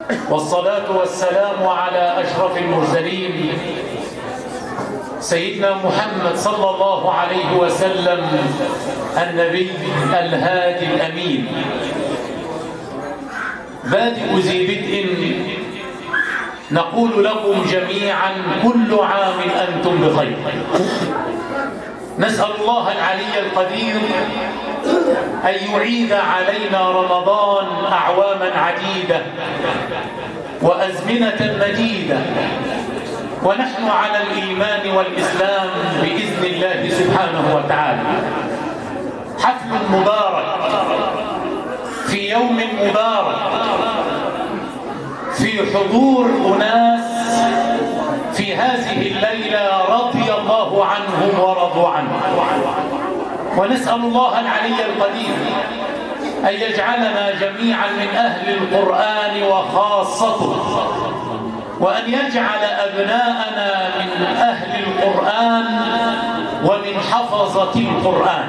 والصلاة والسلام على أشرف المرسلين سيدنا محمد صلى الله عليه وسلم، النبي الهادي الأمين. بادئ ذي بدء، نقول لكم جميعا كل عام أنتم بخير. نسأل الله العلي القدير أن يعيد علينا رمضان أعواما عديدة وأزمنة مديدة، ونحن على الإيمان والإسلام بإذن الله سبحانه وتعالى. حفل مبارك في يوم مبارك، في حضور أناس في هذه الليلة رضي الله عنهم ورضوا عنه. ونسأل الله العلي القدير أن يجعلنا جميعا من أهل القرآن وخاصته، وأن يجعل أبناءنا من أهل القرآن ومن حفظة القرآن.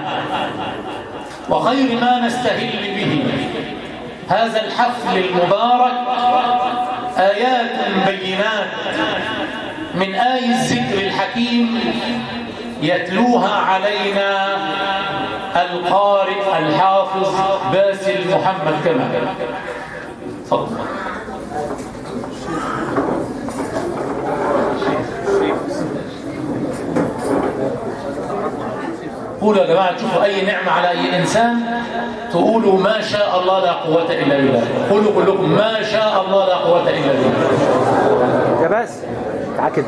وخير ما نستهل به هذا الحفل المبارك آيات بينات من آي الذكر الحكيم يتلوها علينا القارئ الحافظ باسل محمد كمال. تفضل. قولوا يا جماعة، تشوفوا أي نعمة على أي إنسان تقولوا ما شاء الله لا قوة إلا بالله. قولوا كلكم ما شاء الله لا قوة إلا بالله. يا بس تعال كده.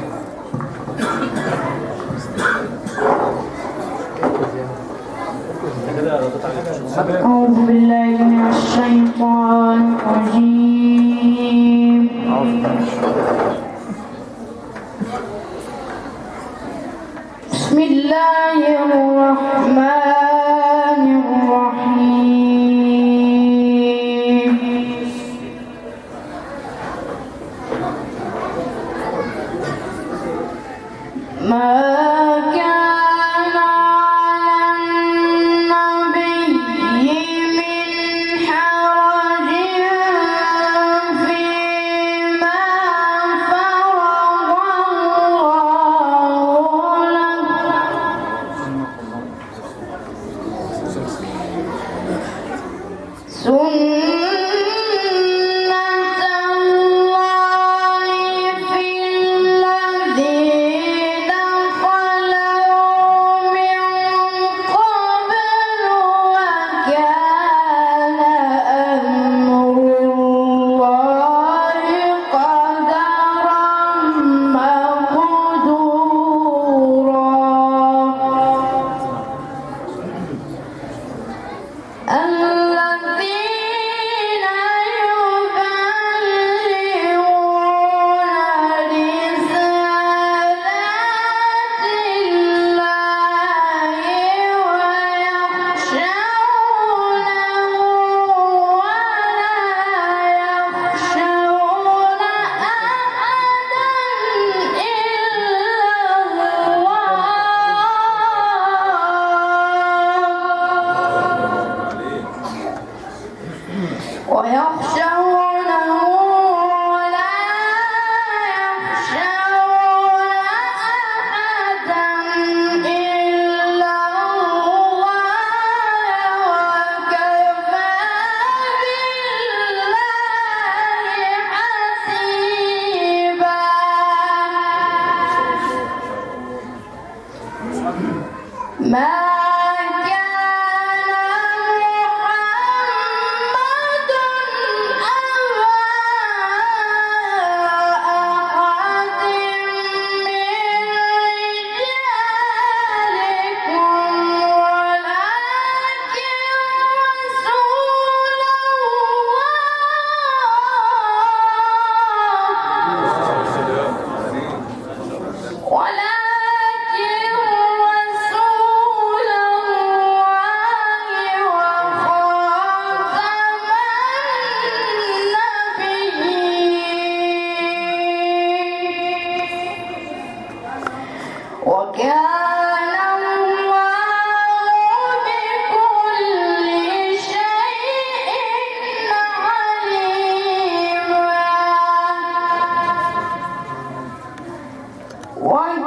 أعوذ بالله من الشيطان الرجيم. بسم الله الرحمن الرحيم. ما كان على النبي من حرج فيما فرض الله له، سنة الله في الذين خلوا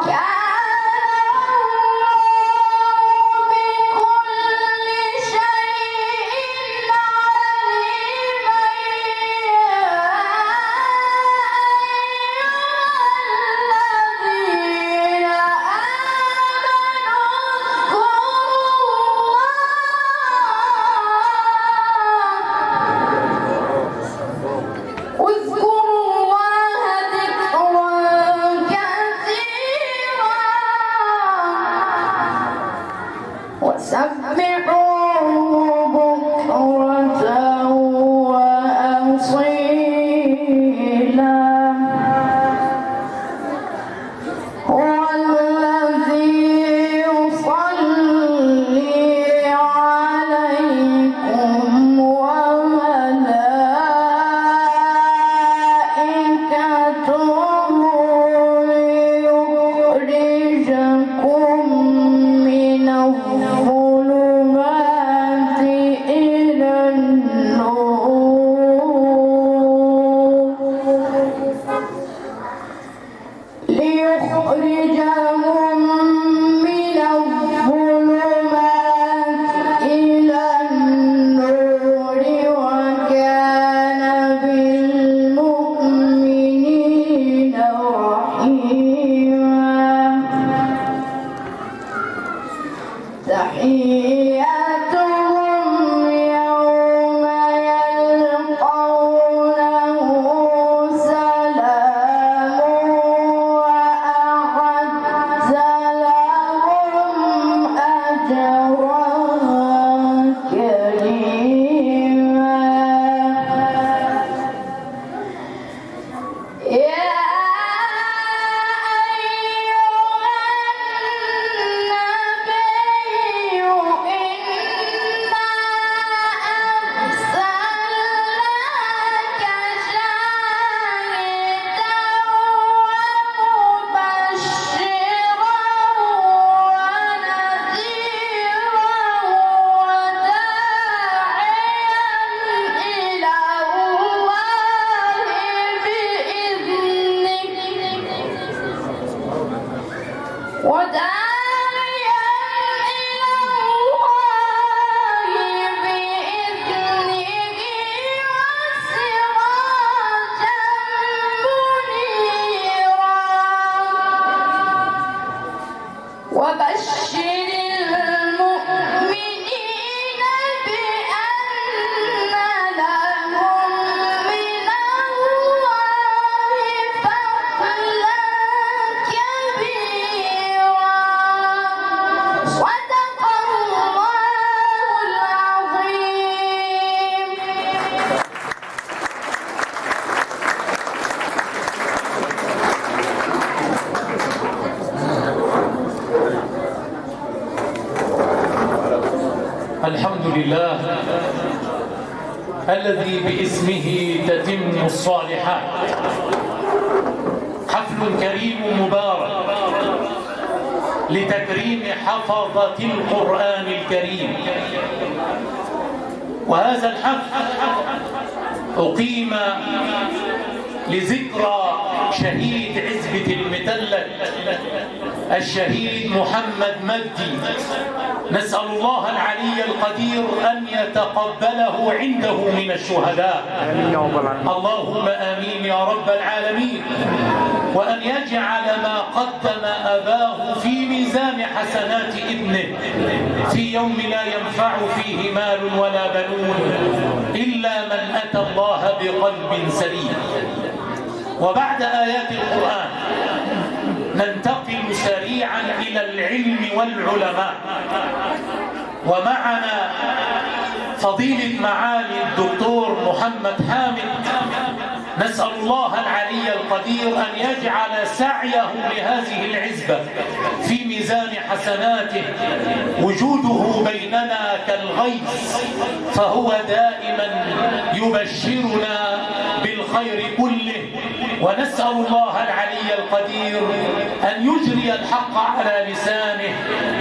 وكان الله بكل شيء عليما. يا أيها الذين آمنوا اذكروا الله ذكرا كثيرا وسبحوه بكرة وأصيلا. هو الذي يصلي عليكم وملائكته ليخرجكم من الظلمات إلى النور ليخرجهم من الظلمات إلى النور وكان بالمؤمنين رحيما. تحيتهم يوم يلقونه سلام وأعد لهم أجرا كريما. يا أيها النبي إنا أرسلناك شاهدا ومبشرا ونذيرا وداعيا إلى الله بإذنه وداعيا إلى الله بإذنه وسراجا منيرا. وبشر المؤمنين بأن لهم من الله فضلا كبيرا. صدق الله العظيم. الحمد لله الذي باسمه تتم الصالحات. حفل كريم مبارك لتكريم حفظة القرآن الكريم، وهذا الحفل أقيم لذكرى شهيد عزبة المتلت الشهيد محمد مجدي. نسأل الله العلي القدير أن يتقبله عنده من الشهداء. آمين يا رب العالمين. اللهم آمين يا رب العالمين. وأن يجعل ما قدم أباه في ميزان حسنات ابنه في يوم لا ينفع فيه مال ولا بنون إلا من أتى الله بقلب سليم. وبعد آيات القرآن ننتقل سريعا إلى العلم والعلماء، ومعنا فضيلة معالي الدكتور محمد حامد. نسأل الله العلي القدير أن يجعل سعيه لهذه العزبة في ميزان حسناته. وجوده بيننا كالغيث، فهو دائما يبشرنا بالخير كله. ونسأل الله العلي القدير أن يجري الحق على لسانه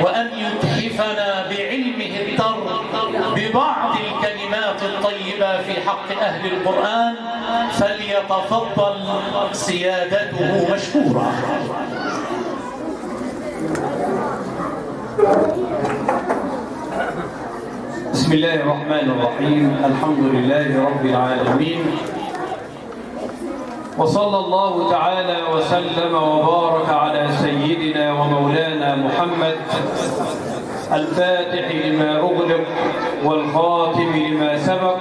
وأن يتحفنا بعلمه التر ببعض الكلمات الطيبة في حق أهل القرآن. فليتفضل سيادته مشكورا. بسم الله الرحمن الرحيم. الحمد لله رب العالمين، وصلى الله تعالى وسلم وبارك على سيدنا ومولانا محمد الفاتح لما أغلق والخاتم لما سبق،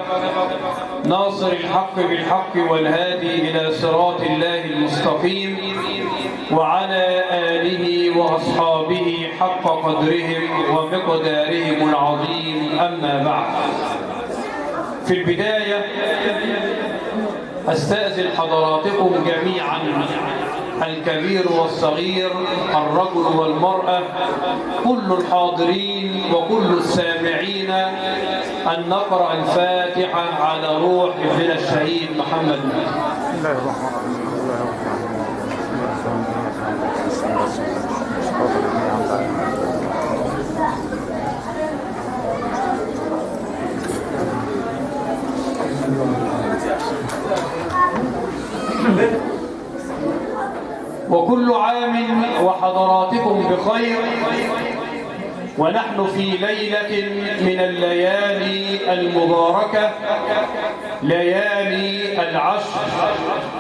ناصر الحق بالحق والهادي إلى صراط الله المستقيم، وعلى آله وأصحابه حق قدرهم ومقدارهم العظيم. أما بعد، في البداية أستأذن حضراتكم جميعا، الكبير والصغير، الرجل والمرأة، كل الحاضرين وكل السامعين، أن نقرأ الفاتحة على روح ابننا الشهيد محمد. بسم الله الرحمن الرحيم. الله الرحمن الرحيم. وكل عام وحضراتكم بخير، ونحن في ليلة من الليالي المباركة، ليالي العشر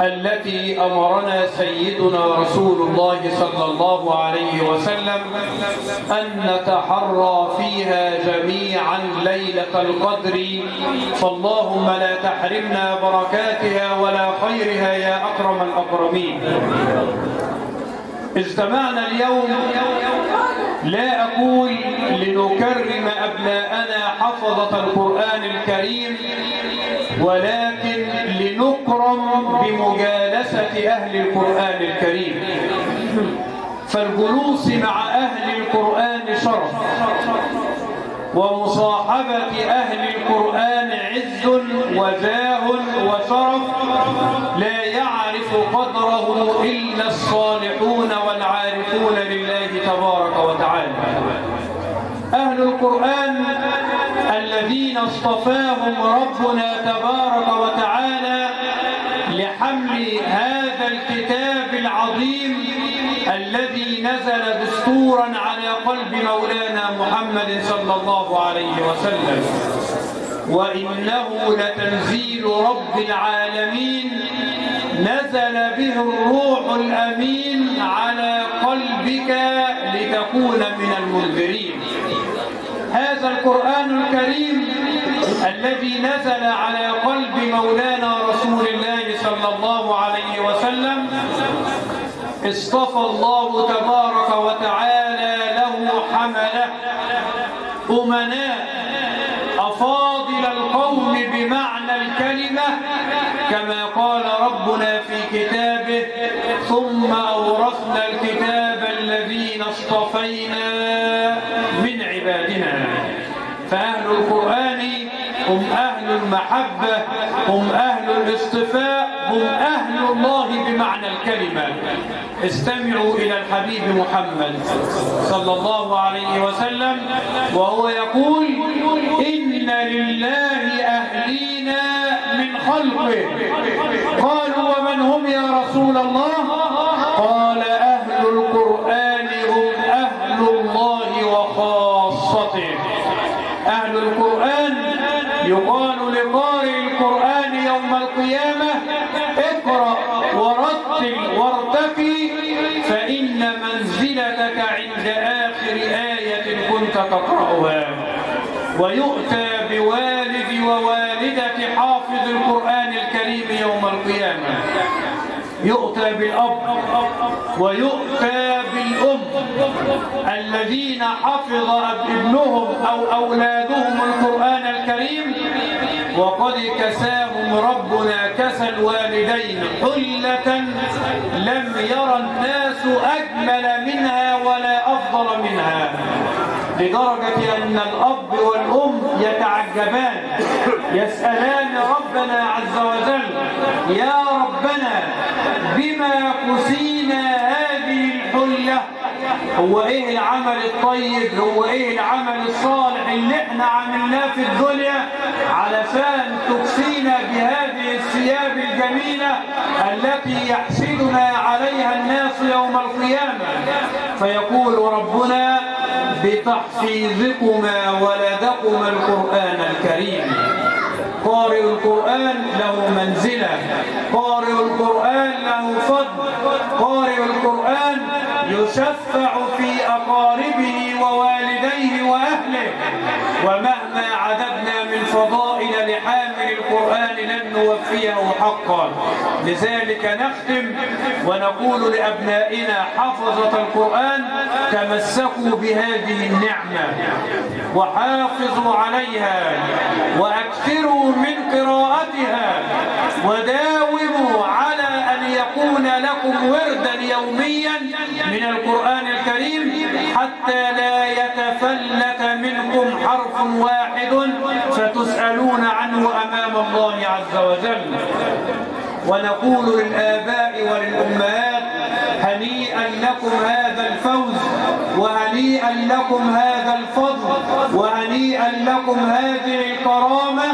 التي أمرنا سيدنا رسول الله صلى الله عليه وسلم أن نتحرى فيها جميعا ليلة القدر. فاللهم لا تحرمنا بركاتها ولا خيرها يا أكرم الأكرمين. اجتمعنا اليوم لا أقول لنكرم أبناءنا حفظة القرآن الكريم، ولكن لنكرم بمجالسة أهل القرآن الكريم. فالجلوس مع أهل القرآن شرف، ومصاحبة أهل القرآن عز وجاه وشرف لا يعرف قدره إلا الصالحون والعارفون لله تبارك وتعالى. أهل القرآن الذين اصطفاهم ربنا تبارك وتعالى لحمل هذا الكتاب العظيم الذي نزل دستورا على قلب مولانا محمد صلى الله عليه وسلم. وإنه لتنزيل رب العالمين، نزل به الروح الأمين على قلبك لتكون من المنذرين. هذا القرآن الكريم الذي نزل على قلب مولانا رسول الله صلى الله عليه وسلم، اصطفى الله تبارك وتعالى له حمله أمناء أفاضل القوم بمعنى الكلمة، كما قال ربنا في كتابه: ثم أورثنا الكتاب الذين اصطفينا من عبادنا. فأهل القرآن هم أهل المحبة، هم أهل الاصطفاء، هم أهل الله بمعنى الكلمة. استمعوا إلى الحبيب محمد صلى الله عليه وسلم وهو يقول: إن لله أهلينا من خلقه. قالوا: ومن هم يا رسول الله؟ قال: أهل القرآن هم أهل الله وخاصته. أهل القرآن يقال لقارئ القرآن يوم القيامة: اقرأ ورتل وارتقي، فإن منزلتك عند آخر آية كنت تقرأها. ويؤتى بوالد ووالدة حافظ القرآن الكريم يوم القيامة، يؤتى بالأب ويؤتى بالأم الذين حفظ ابنهم أو أولادهم القرآن الكريم، وقد كساهم ربنا كسى الوالدين حلة لم يرى الناس أجمل منها ولا أفضل منها، لدرجة أن الأب والأم يتعجبان، يسألان ربنا عز وجل: يا ربنا بما كسينا هذه الحلة؟ هو إيه العمل الطيب، هو إيه العمل الصالح اللي احنا عملناه في الدنيا علشان تكسينا بهذه الثياب الجميلة التي يحسدنا عليها الناس يوم القيامة؟ فيقول ربنا بتحفيظكما ولدكما القرآن الكريم. قارئ القرآن له منزلة، قارئ القرآن له فضل، قارئ القرآن يشفع في أقاربه ووالديه وأهله. ومهما عددنا من فضائل لحامل القرآن لن نوفيه حقا. لذلك نختم ونقول لأبنائنا حفظة القرآن: تمسكوا بهذه النعمة وحافظوا عليها وأكثروا من قراءتها، وداوموا على أن يكون لكم وردا يوميا من القرآن الكريم حتى لا يتفلت منكم حرف واحد فتسألون عنه أمام الله عز وجل. ونقول للآباء وللأمهات: هنيئا لكم هذا الفوز، وهنيئا لكم هذا الفضل، وهنيئا لكم هذه الكرامة،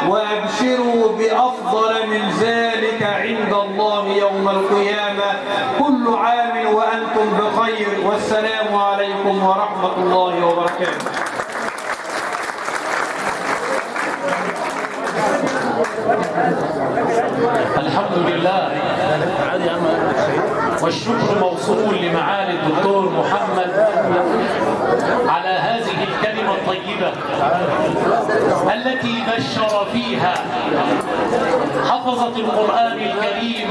وأبشروا بأفضل من ذلك عند الله يوم القيامة. كل عام وأنتم بخير، والسلام عليكم ورحمة الله وبركاته. الحمد لله، والشكر موصول لمعالي الدكتور محمد على هذه الكلمة الطيبة التي بشر فيها حفظة القرآن الكريم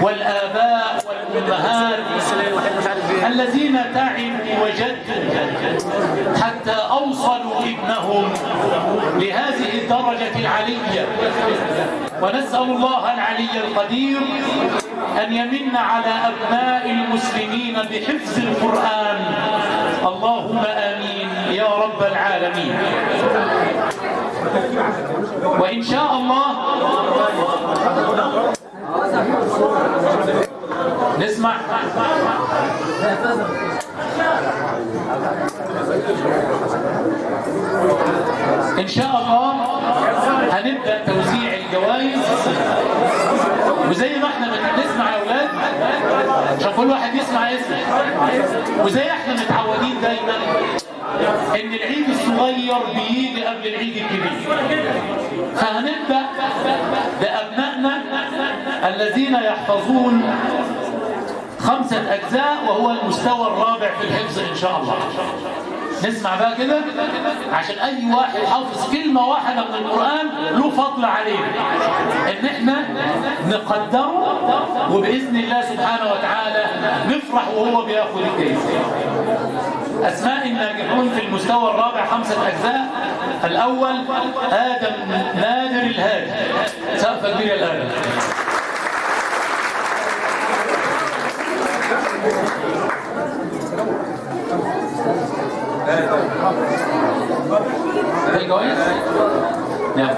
والآباء والأمهات الذين تعبوا وجدوا حتى أوصلوا ابنهم لهذه الدرجة العلية. ونسأل الله العلي القدير أن يمن على أبناء المسلمين بحفظ القرآن، اللهم آمين يا رب العالمين. وإن شاء الله نسمع إن شاء الله هنبدأ توزيع الجوائز، وزي ما احنا بنسمع يا اولاد عشان كل واحد يسمع اسمه، وزي احنا متعودين دايما ان العيد الصغير بيجي قبل العيد الكبير، فهنبدأ بأبنائنا الذين يحفظون 5 أجزاء وهو المستوى الرابع في الحفظ إن شاء الله. نسمع بقى كده عشان أي واحد حافظ كلمة واحدة من القرآن له فضل عليه إن إحنا نقدره، وبإذن الله سبحانه وتعالى نفرح وهو بياخد الجايزة. أسماء الناجحون في المستوى الرابع 5 أجزاء. الأول آدم نادر الهادي، سقفة كبيرة لآدم. ده الجوائز؟ نعم.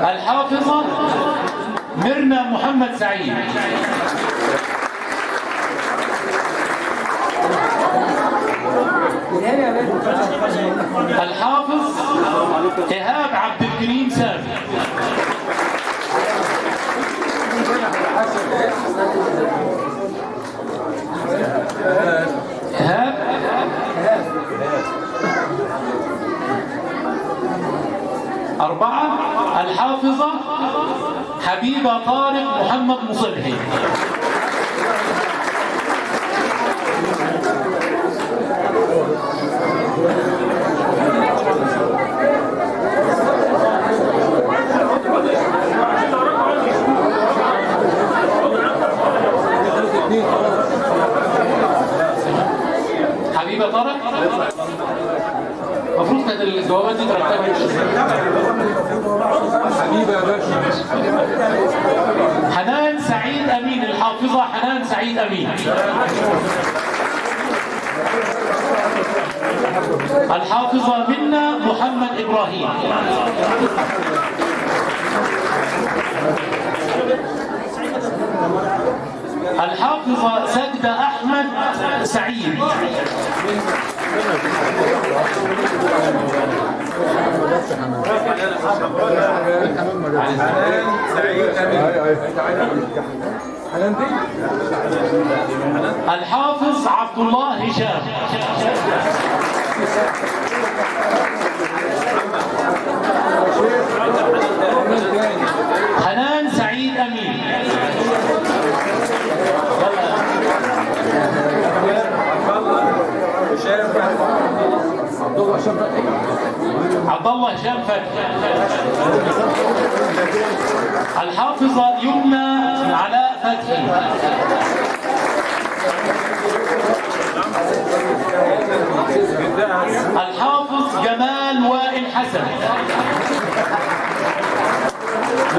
الحافظة ميرنا محمد سعيد. الحافظ إيهاب عبد الكريم سامي. إيهاب. 4 الحافظة حبيبة طارق محمد مصلحي. حبيبة طارق، المفروض كانت الجوابات دي ترتبت. حبيبة يا باشا. حنان سعيد أمين، الحافظة حنان سعيد أمين. الحافظة منا محمد إبراهيم. الحافظة سجدة أحمد سعيد. الحافظ عبد الله هشام. حنان سعيد أمين. عبد الله هشام فتحي. الحافظة يمنى علاء فتحي. الحافظ جمال وائل حسن.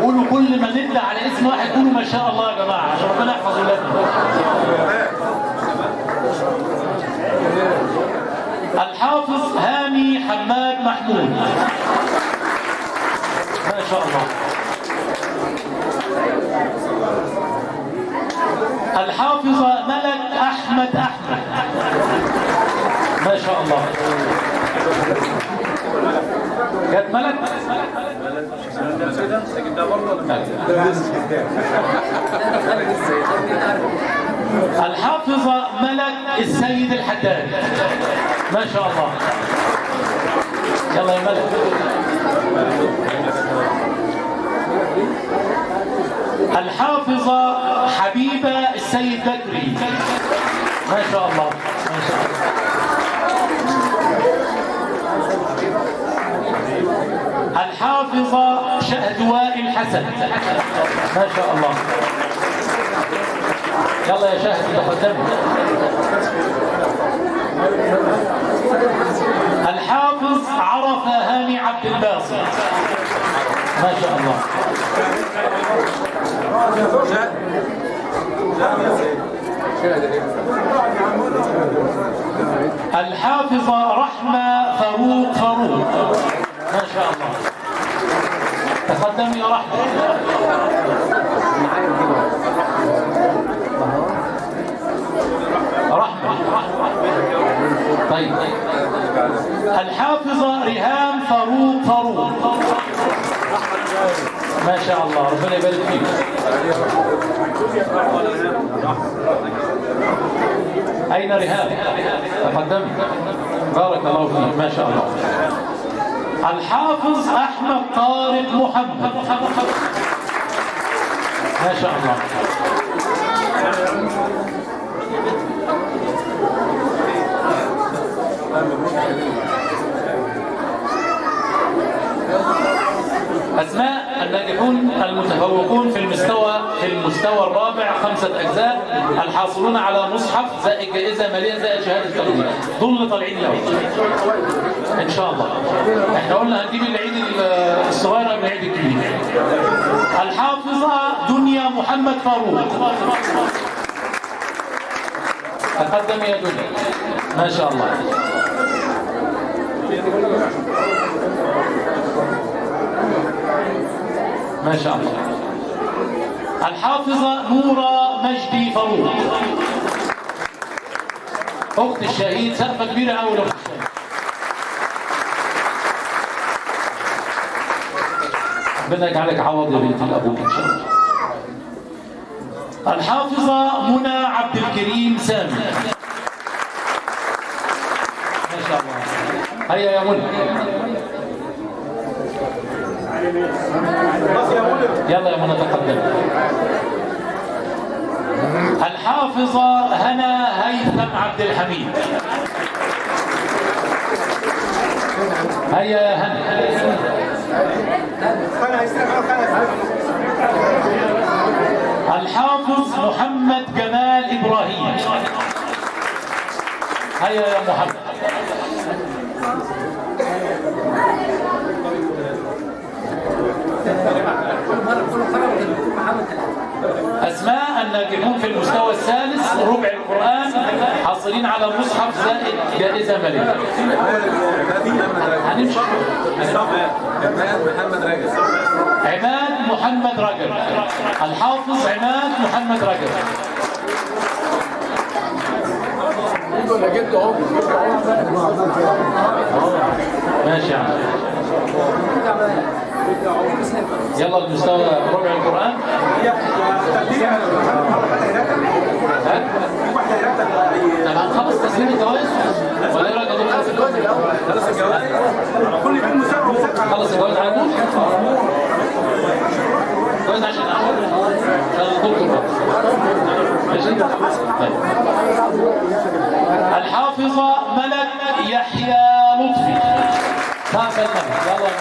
قولوا كل ما ندى على اسم واحد قولوا ما شاء الله يا جماعة عشان ربنا يحفظ ولادنا. الحافظ هاني حماد محمود. ما شاء الله. الحافظة ملك أحمد أحمد. ما شاء الله. جت ملك؟ الحافظة ملك السيد الحداد. ما شاء الله. يلا يا ملك. الحافظة حبيبة السيد بكري. ما شاء الله ما شاء الله. الحافظة شهد وائل حسن. ما شاء الله. يلا يا شهد تقدمي. الحافظ عرفة هاني عبد الباسط. ما شاء الله. الحافظة رحمة فاروق فاروق. ما شاء الله. تقدمي يا رحمة. رحمة. طيب. الحافظة ريهام فاروق فاروق. ما شاء الله ربنا يبارك فيك. أين ريهام؟ تقدمي. بارك الله فيك ما شاء الله. الحافظ أحمد طارق محمد. ما شاء الله. أسماء الناجحون المتفوقون في المستوى الرابع 5 أجزاء الحاصلون على مصحف زائد جائزة مالية زائد شهادة تقدير. دول طالعين الأول إن شاء الله. إحنا قلنا هنجيب العيد الصغير قبل العيد الكبير. الحافظة دنيا محمد فاروق. تقدم يا دنيا. ما شاء الله. ما شاء الله. الحافظة نورة مجدي فاروق. أخت الشهيد، سقفة كبيرة أوي لأخت الشهيد. ربنا يجعلك عوض يا بنتي لأبوك إن شاء الله. الحافظة منى عبد الكريم سامي. ما شاء الله. هيا يا منى. يلا يا منى تقدم. الحافظة هنا هيثم عبد الحميد. هيا يا هنا. الحافظ محمد جمال إبراهيم. هيا يا محمد. أسماء الناجحون في المستوى الثالث ربع القرآن حاصلين على مصحف زائد جائزة مالية. هنمشي. عماد محمد رجب. الحافظ عماد محمد رجب. ماشي يا عم. يلا المستوى ربع القرآن. طب هنخلص تسليم الجوائز ولا ايه رايك يا دكتور؟ خلص الجوائز كل يوم مسابقة. خلص الجوائز على طول؟ جوائز عشان الدكتور بقى. ماشي؟ طيب. الحافظة ملك يحيى لطفي. تعال ملك، يلا يا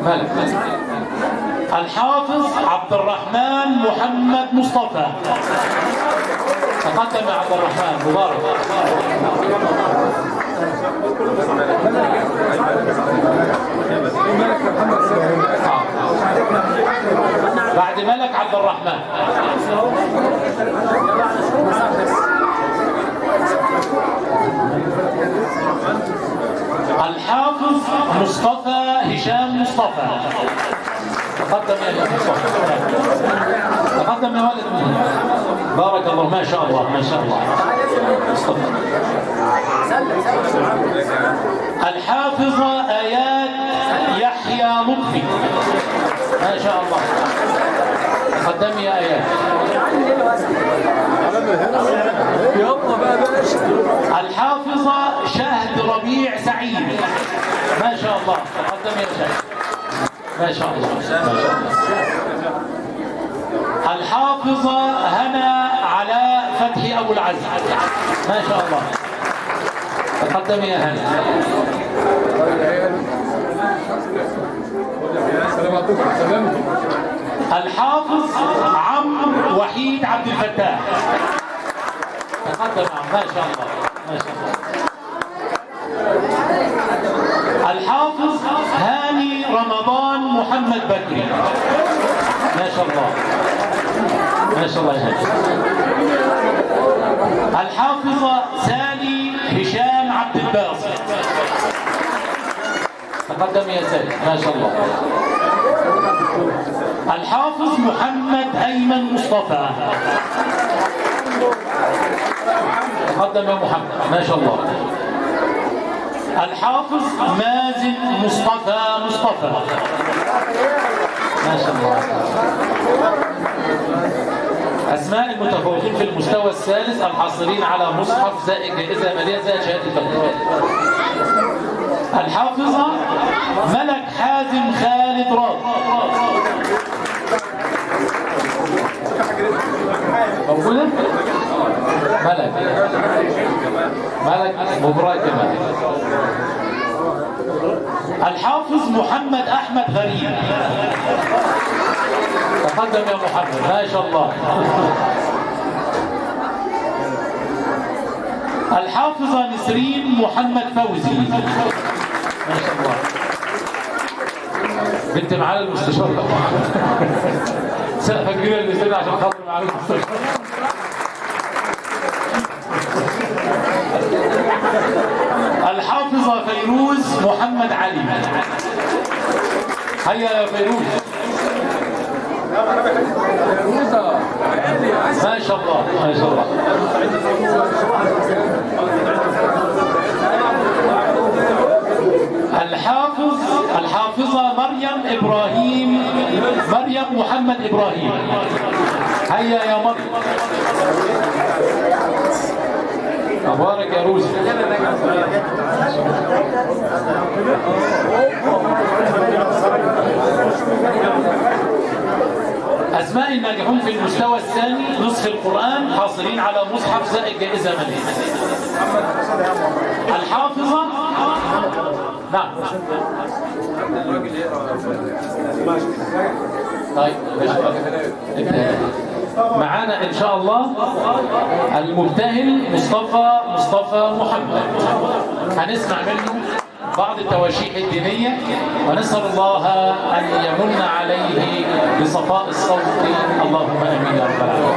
ملك. ملك. الحافظ عبد الرحمن محمد مصطفى. تقدم يا عبد الرحمن، مبارك. بعد ملك عبد الرحمن. الحافظ مصطفى هشام مصطفى. تقدم يا مصطفى، تقدم يا ولد. بارك الله، ما شاء الله ما شاء الله مصطفى. الحافظة آيات يحيى لطفي، ما شاء الله. تقدم يا آيات. الحافظة شهد ربيع سعيد، ما شاء الله. تقدم يا شهد، ما شاء الله ما شاء الله. الحافظة هنا علاء فتحي أبو العز، ما شاء الله. تقدم يا هنا. الحافظ عمرو وحيد عبد الفتاح. تقدم، ما شاء الله ما شاء الله. الحافظ هاني رمضان محمد بكري، ما شاء الله ما شاء الله يا هاني. الحافظة سالي هشام عبد الباسط. تقدم يا سالي، ما شاء الله. الحافظ محمد أيمن مصطفى. تقدم يا محمد، ما شاء الله. الحافظ مازن مصطفى مصطفى، ما شاء الله. أسماء المتفوقين في المستوى الثالث الحاصلين على مصحف زائد جائزة مالية زائد شهادة تقدير. الحافظة ملك حازم خالد راض. موجودة؟ ملك، ملك مبارك يا ملك. الحافظ محمد أحمد غريب. تقدم يا محمد، ما شاء الله. الحافظة نسرين محمد فوزي، ما شاء الله. بنت معالي المستشار. سقفة كبيرة للنسرين عشان خاطر معالي المستشار. الحافظة فيروز محمد علي. هيا يا فيروز، ما شاء الله ما شاء الله. الحافظ الحافظة مريم إبراهيم، مريم محمد إبراهيم. هيا يا مريم، مبارك يا روزي. أسماء الناجحون في المستوى الثاني نصف القرآن حاصلين على مصحف زائد جائزة مالية. الحافظة، نعم. طيب معانا إن شاء الله المبتهل مصطفى مصطفى محمد. هنسمع منه بعض التواشيح الدينية، ونسأل الله أن يمن عليه بصفاء الصوت. اللهم آمين يا رب العالمين.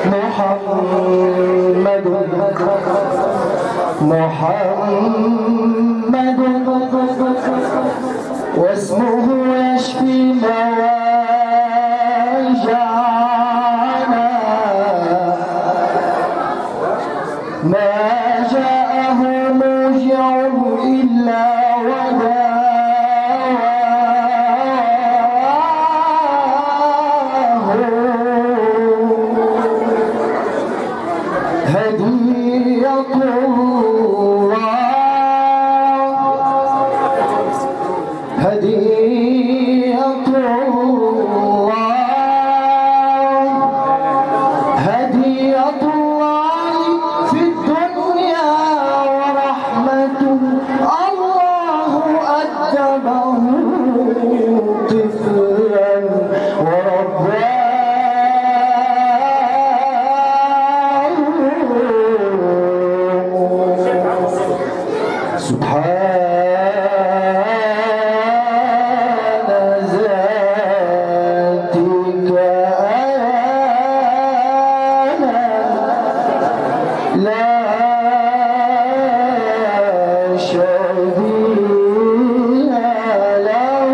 محمد محمد واسمه يشفي مواجعنا ما جاءه موجع إلا وداواه هدية الله هدية الله هدية الله في الدنيا ورحمة الله أدبه طفلا ورباه سبحان ذاتك أنا لا شبيه له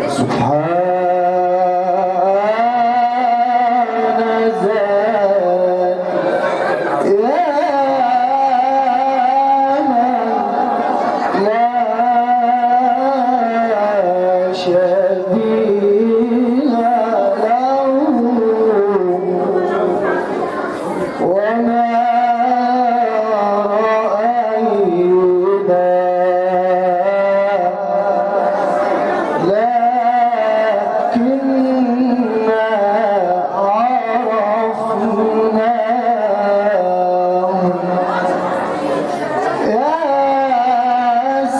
سبحان ذاتك يا من لا شبيه له وما رأينا لكننا عرفناه يا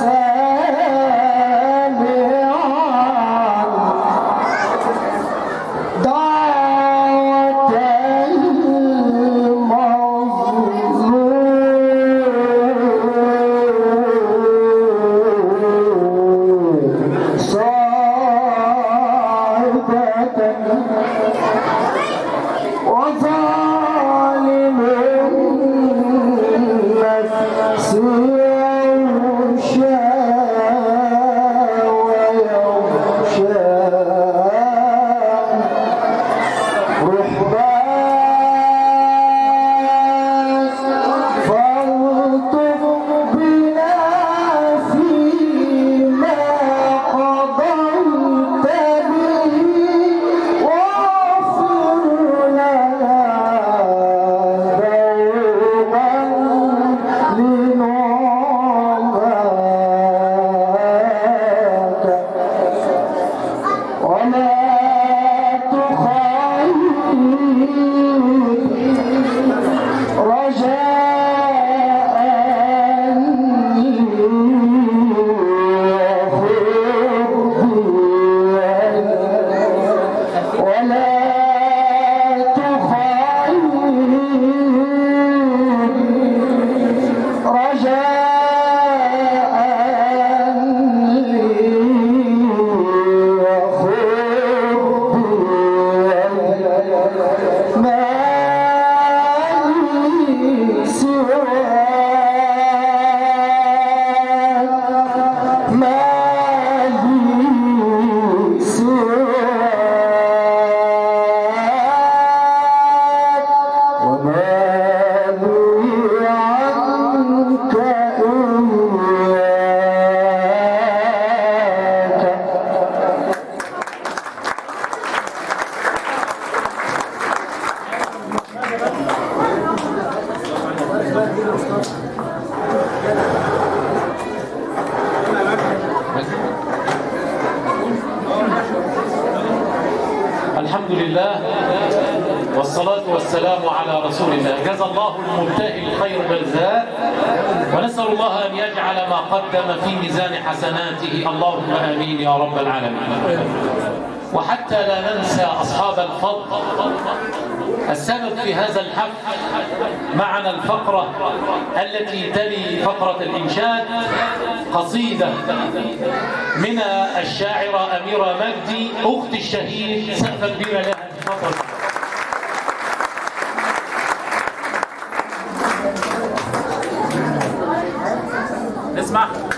سامعا دعوة المظلوم صاعدة وظالم النفس يغشى ويغشى رحبان فالطف بنا فيما قضيت به واغفر لنا دوما لنعماك وما تخيب رجاء ولا تخيب رجاء ما لي سواك ما لي سواك وما لي عنك إياك. الحمد لله والصلاة والسلام على رسول الله. جزا الله المبتهل خير جزاء، ونسأل الله أن يجعل ما قدم في ميزان حسناته، اللهم آمين يا رب العالمين. وحتى لا ننسى أصحاب الفضل، السبب في هذا الحفل معنا الفقرة التي تلي فقرة الإنشاد، قصيدة من الشاعرة أميرة مجدي أخت الشهيد، سقفة كبيرة لها. تفضل. نسمعها.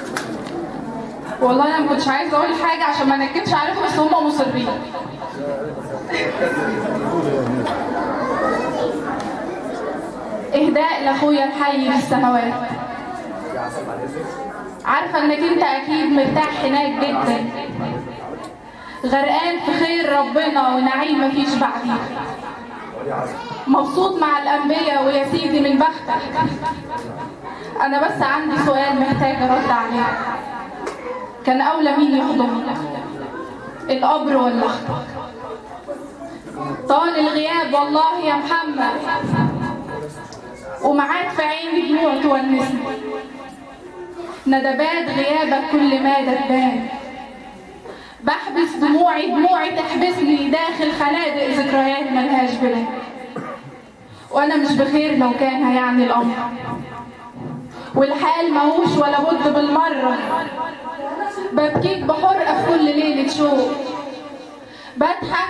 والله انا ما كنتش عايزه اقول حاجة عشان ما نكدش عليكم، بس هم مصرين. اهداء لاخويا الحي في السماوات. عارفه انك انت اكيد مرتاح هناك جدا، غرقان في خير ربنا ونعيم مفيش بعديه، مبسوط مع الانبياء ويا سيدي من بختك. انا بس عندي سؤال محتاجه ارد عليه، كان اولى مين يحضنك، القبر ولا اختك؟ طال الغياب والله يا محمد، ومعاك في عيني دموع تونسني، ندبات غيابك كل ما تبان، بحبس دموعي دموعي تحبسني داخل خنادق ذكريات ملهاش بلاد. وانا مش بخير لو كان هيعني الامر، والحال ماهوش ولا بد بالمرة، ببكيك بحرقه في كل ليلة شوق، بضحك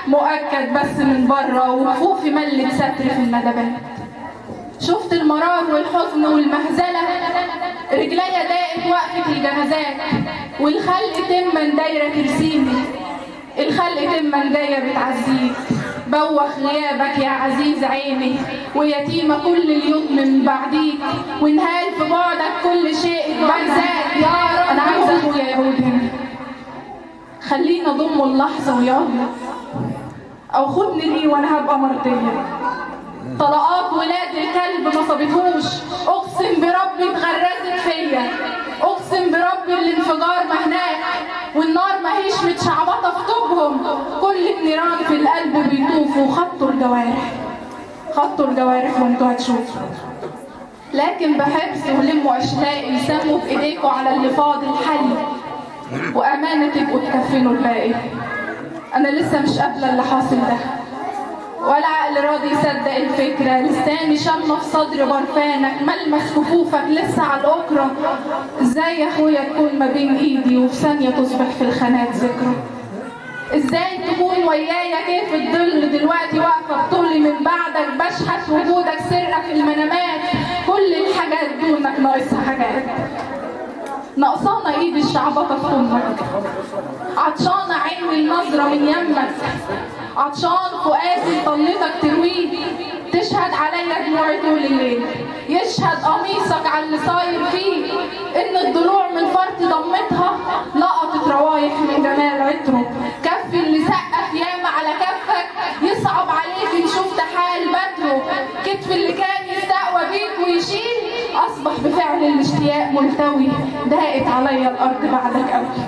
مؤكد بس من بره، وكفوفي ملت ستر في الندبات. شفت المرار والحزن والمهزله، رجليا ضاقت وقفه الجنازات، والخلق تما دايرة ترسيني، الخلق تما جاية بتعزيك. بوخ غيابك يا عزيز عيني، ويتيمه كل اليوم من بعديك، وانهال في بعدك كل شيء بنساك يا رب. انا عايزه اخويا يعود هنا، خلينا اضمه اللحظة ويلا، او خدني ليه وانا هبقى مرضية. طلقات ولاد الكلب ما صابتهوش، اقسم بربي اتغرزت فيا، اقسم بربي الانفجار ما هناك، والنار ما هيش متشعبطه في طوبهم، كل النيران في القلب بيطوفوا، خطوا الجوارح، خطوا الجوارح وانتوا هتشوفوا. لكن بحبس ولموا اشلاقي، سموا بايديكوا على اللي فاضل حي، وامانه تبقوا تكفنوا الباقي. انا لسه مش قابله اللي حاصل ده، ولا عقل راضي يصدق الفكرة، لساني شمة في صدر برفانك، ملمس كفوفك لسه على الأكرة. ازاي يا اخويا تكون ما بين ايدي وفي ثانية تصبح في الخانات ذكرى؟ ازاي تكون ويايا كيف الظل دلوقتي واقفة بطولي من بعدك، بشحت وجودك سرقة في المنامات، كل الحاجات دونك ناقصها حاجات، ناقصانا ايد الشعبطة في امك، عطشانة عيني النظرة من يمك، عطشان فؤادي طلتك ترويه، تشهد عليا دموعي طول الليل، يشهد قميصك على اللي صاير فيه، ان الضلوع من فرط ضمتها لقطت روايح من جمال عطره، كف اللي سقف ياما على كفك يصعب عليك ان شفت حال بدره، كتف اللي كان يستقوى بيك ويشيل اصبح بفعل الاشتياق ملتوي، ضاقت عليا الارض بعدك قوي،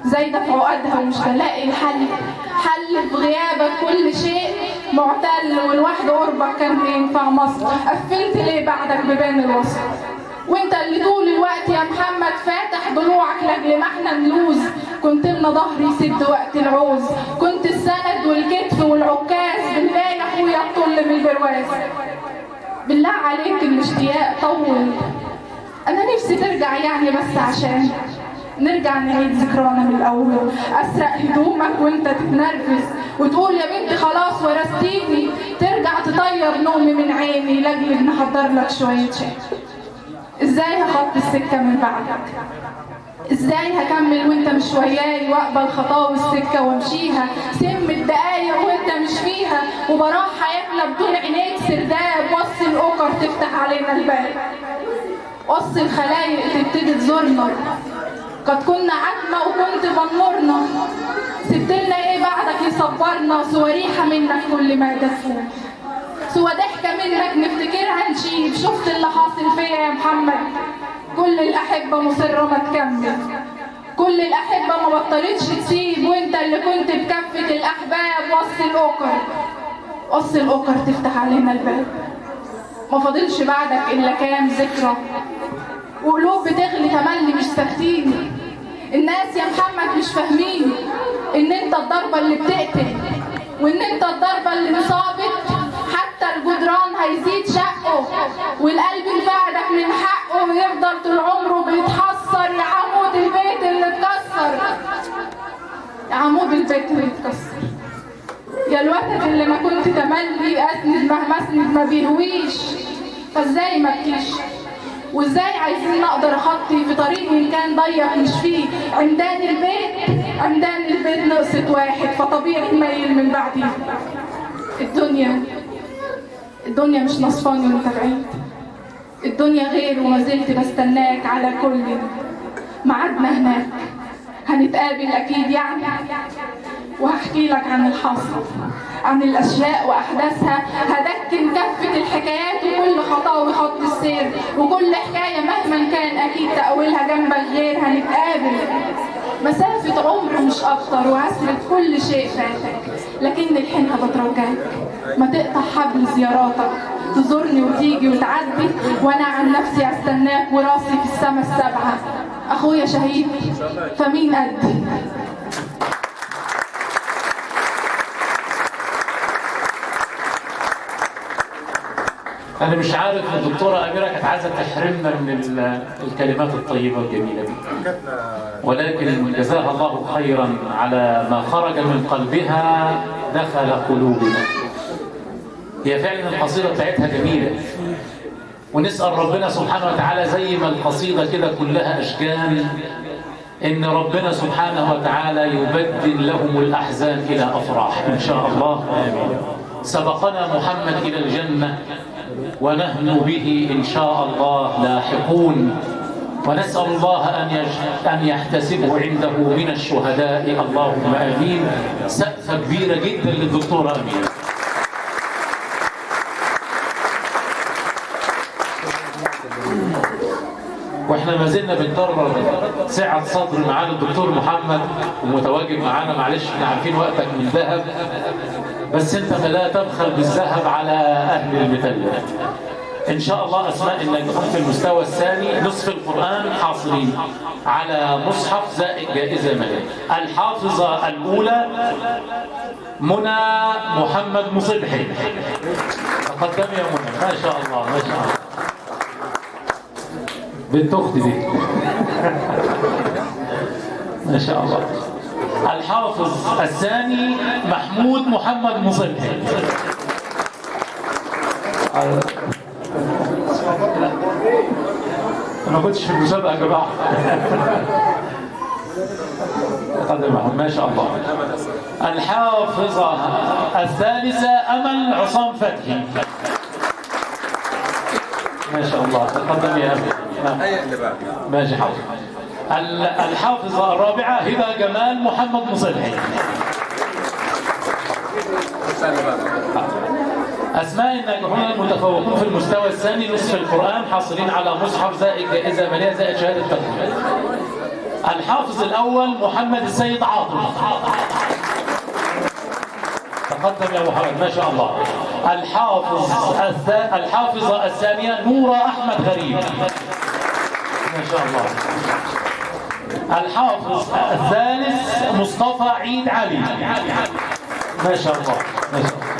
زايدة في عقدها ومش بلاقي الحل، حل في غيابك كل شيء معتل، والوحد قربك كان بينفع مصر، قفلت ليه بعدك ببان الوصل؟ وانت اللي طول الوقت يا محمد فاتح ضلوعك لاجل ما احنا نلوز، كنت لنا ظهر يسد وقت العوز، كنت السند والكتف والعكاز، بالله يا اخويا الطل من البرواز. بالله عليك الاشتياق طول، انا نفسي ترجع يعني بس عشان نرجع نعيد ذكرانا من الاول، اسرق هدومك وانت تتنرفز وتقول يا بنتي خلاص ورثتيني، ترجع تطير نومي من عيني لاجل نحضر لك شوية شاي. ازاي هخط السكة من بعدك؟ ازاي هكمل وانت مش وياي، واقبل خطاوي السكة وامشيها سم الدقايق وانت مش فيها، وبراح حياتنا بدون عينيك سرداب، وصي الاوكر تفتح علينا الباب، وصي الخلايق تبتدي تزورنا، قد كنا عتمة وكنت بنورنا، سبتلنا ايه بعدك يصبرنا، سوى ريحة منك كل ما تفوت، سوى ضحكة منك نفتكرها نشيب. شفت اللي حاصل فيا يا محمد؟ كل الأحبة مصرة ما تكمل، كل الأحبة ما بطلتش تسيب، وانت اللي كنت بكفة الأحباب. وصي الأوكر، وصي الأوكر تفتح علينا الباب، ما فاضلش بعدك إلا كام ذكرى، وقلوب بتغلي تملي مش ساكتين. الناس يا محمد مش فاهمين ان انت الضربة اللي بتقتل، وان انت الضربة اللي انصابت حتى الجدران هيزيد شقه، والقلب انفعدك من حقه ويفضل طول عمره بيتحسر. يا عمود البيت اللي اتكسر، يا عمود البيت اللي اتكسر، يا الوتد اللي ما كنت تملي اسند مهما اسند ما بيهويش، فازاي ما بكيش؟ وازاي عايزين نقدر اخطي في طريق وان كان ضيق مش فيه عمدان البيت، عمدان البيت نقصت واحد فطبيعي ميل من بعدي. الدنيا الدنيا مش نصفاني وانت بعيد، الدنيا غير وما زلت بستناك. على كل ميعادنا هناك هنتقابل اكيد يعني، وهحكي لك عن الحاصل، عن الأشياء وأحداثها، هدكن كفة الحكايات وكل خطاوي خط السير، وكل حكاية مهما كان أكيد تأويلها جنبك غير. هنتقابل مسافة عمر مش أكتر، وهسرد كل شيء فاتك، لكن الحينها بترجاك ما تقطع حبل زياراتك، تزورني وتيجي وتعدي، وأنا عن نفسي أستناك وراسي في السما السبعة. أخويا شهيد فمين قدي؟ أنا مش عارف الدكتورة أميرة كانت عايزة تحرمنا من الكلمات الطيبة والجميلة دي، ولكن جزاها الله خيرا على ما خرج من قلبها دخل قلوبنا. هي فعلا القصيدة بتاعتها جميلة، ونسأل ربنا سبحانه وتعالى زي ما القصيدة كده كلها أشجان، إن ربنا سبحانه وتعالى يبدل لهم الأحزان إلى أفراح إن شاء الله. آمين. سبقنا محمد إلى الجنة ونحن به إن شاء الله لاحقون، ونسأل الله أن يحتسبه عنده من الشهداء، اللهم آمين. سقفة كبيرة جدا للدكتورة أميرة. واحنا ما زلنا بنكرر سعة صدر معانا الدكتور محمد ومتواجد معانا، معلش احنا عارفين وقتك من ذهب، بس انت لا تبخل بالذهب على اهل المثلات. ان شاء الله اسماء الناجحون في المستوى الثاني نصف القرآن حاصلين على مصحف زائد جائزة مالية. الحافظة الاولى منى محمد مصبحي، تقدمي يا منى، ما شاء الله ما شاء الله، بنت اختي دي ما شاء الله. الحافظ الثاني محمود محمد مصبحي. انا ما كنتش في المسابقه يا جماعه. تقدم محمود ما شاء الله. الحافظه الثالثه امل عصام فتحي، ما شاء الله، تقدم يا امل. ماشي حاضر. الحافظة الرابعة هبة جمال محمد مصلحي. أسماء الناجحون المتفوقون في المستوى الثاني نصف القرآن حاصلين على مصحف زائد جائزة مالية زائد شهادة تقدير. الحافظ الأول محمد السيد عاطف، تقدم يا محمد ما شاء الله. الحافظة الثانية نورة أحمد غريب، ما شاء الله. الحافظ الثالث مصطفى عيد علي، ما شاء الله ما شاء الله.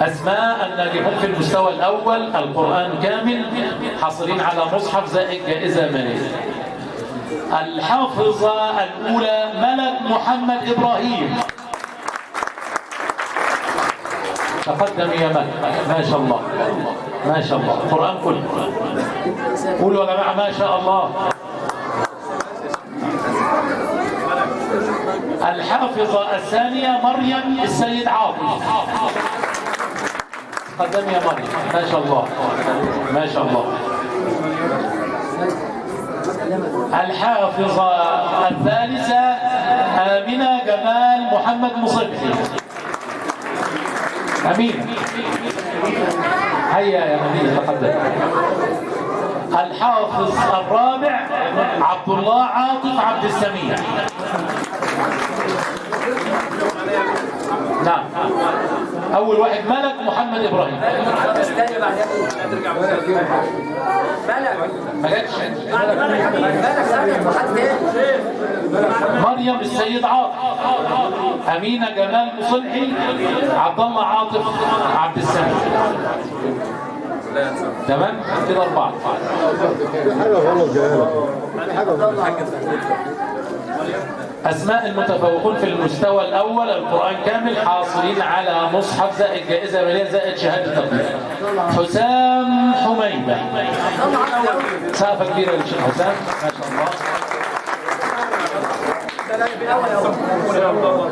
أسماء الناجحون في المستوى الأول القرآن كامل حاصلين على مصحف زائد جائزة مالية. الحافظة الأولى ملك محمد إبراهيم، تقدم يا ملك ما شاء الله ما شاء الله، القرآن كله. قولوا يا جماعة ما شاء الله. الحافظة الثانية مريم السيد عاطف، تقدم يا مريم ما شاء الله ما شاء الله. الحافظة الثالثة آمنة جمال محمد مصبحي. أمينة هيا يا أمينة تقدم. الحافظ الرابع عبد الله عاطف عبد السميع. نعم، أول واحد ملك محمد إبراهيم. ما جاتش مريم السيد عاطف، أمينة جمال مصلحي، عبد الله عاطف عبد السميع. تمام كده أربعة. حاجة غلط يا حاجة غلط. أسماء المتفوقون في المستوى الأول القرآن كامل حاصلين على مصحف زائد جائزة مالية زائد شهادة تقدير. حسام حميدة، سقفة كبيرة للشيخ حسام، ما شاء الله.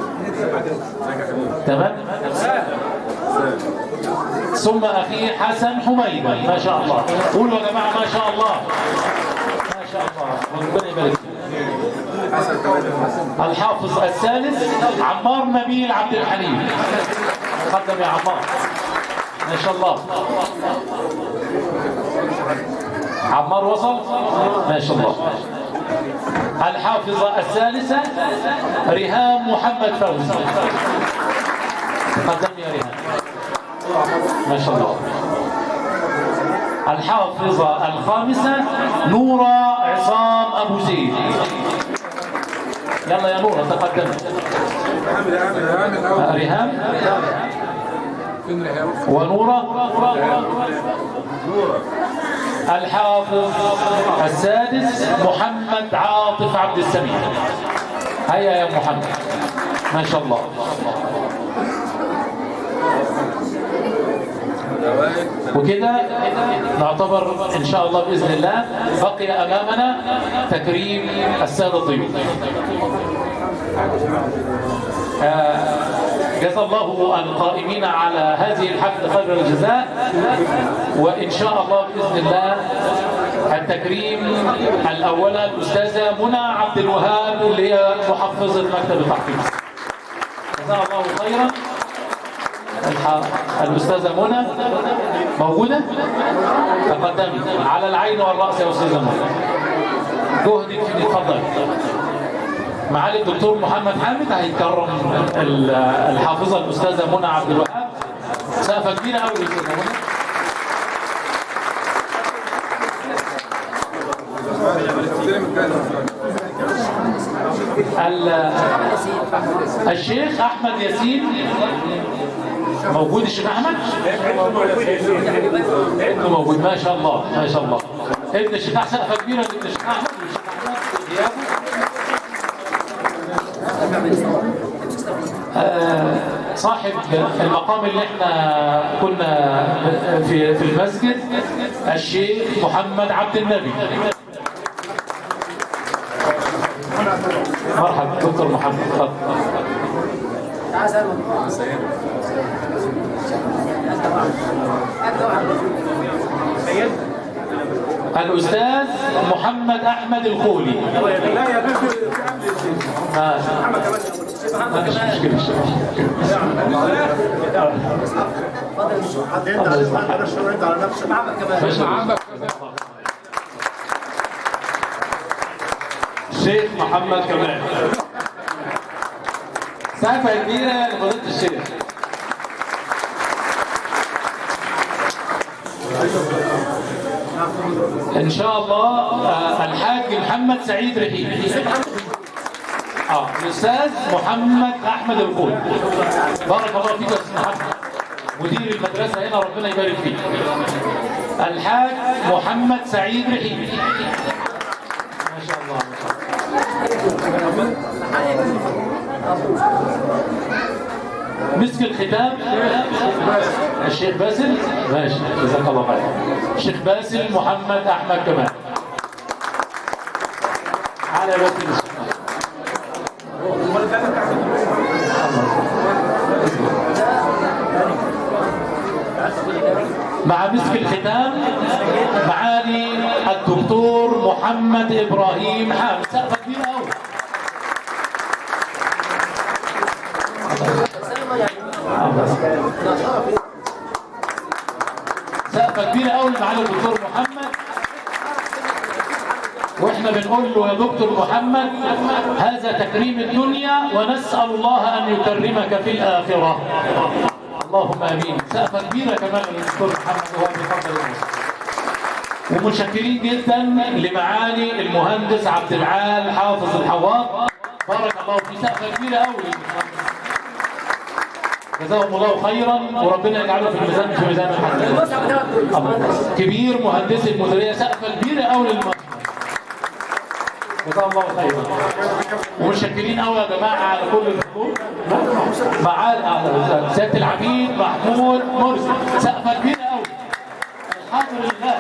تمام. ثم أخيه حسن حميدة، ما شاء الله. قولوا يا جماعة ما شاء الله، ما شاء الله، ربنا يبارك فيك. الحافظ الثالث عمار نبيل عبد الحليم، تقدم يا عمار، ما شاء الله. عمار وصل، ما شاء الله. الحافظة الثالثة ريهام محمد فوزي، تقدم يا ريهام، ما شاء الله. الحافظة الخامسة نورة عصام أبو زيد، يلا يا نورة تقدم. ريهام ونورة. الحافظ السادس محمد عاطف عبد السميع، هيا يا محمد، ما شاء الله. وكده نعتبر إن شاء الله بإذن الله بقي أمامنا تكريم السادة الضيوف. جزا الله القائمين على هذه الحفلة خير الجزاء، وإن شاء الله بإذن الله التكريم الأول الأستاذة منى عبد الوهاب اللي هي محفظة مكتب التحفيظ. جزاها الله خيرا. الأستاذة منى موجودة؟ تقدمي، على العين والرأس يا أستاذة منى، جهدك اتفضلي. معالي الدكتور محمد حامد هيكرم الحافظة الأستاذة منى عبد الوهاب. سقفة كبيرة أوي للأستاذة منى. الشيخ أحمد ياسين موجود؟ الشيخ أحمد؟ ابنه موجود، ما شاء الله ما شاء الله. ابن الشيخ أحمد، سقفة كبيرة لابن الشيخ أحمد والشيخ أحمد في غيابه. صاحب المقام اللي احنا كنا في المسجد الشيخ محمد عبد النبي. مرحبا دكتور محمد، تفضل. الأستاذ محمد أحمد الخولي. ما فيش مشكلة. الشيخ محمد كمال، سقفة كبيرة لفضيلة الشيخ. إن شاء الله الحاج محمد سعيد رحيم. الأستاذ محمد أحمد الخولي، بارك الله فيك يا أستاذ محمد، مدير المدرسة هنا، ربنا يبارك فيك. الحاج محمد سعيد رحيم، ما شاء الله ما شاء الله. مسك الختام الشيخ باسل، ماشي، جزاك الله خير. الشيخ باسل محمد أحمد كمال، على باسل. مع مسك الختام معالي الدكتور محمد إبراهيم حامد، سقفة كبيرة أوي. سقفة كبيرة أوي معالي الدكتور محمد، واحنا بنقول له يا دكتور محمد هذا تكريم الدنيا ونسأل الله أن يكرمك في الآخرة. اللهم امين. سقفة كبيرة كمان للدكتور محمد وهو بيفضل المسلم. ومتشكرين جدا لمعالي المهندس عبد العال حافظ الحواط، بارك الله فيه. سقفة كبيرة قوي للمهندس، جزاهم الله خيرا وربنا يجعله في الميزان، في ميزان الحسنات. كبير مهندس المديرية، سقفة كبيرة قوي للمهندس. جزاه الله خيرا. ومتشكرين قوي يا جماعة على كل الحضور. معالي اهلا وسهلا. سيادة العميد محمود مرسي، سقفه كبيرة قوي. الحاضر لله.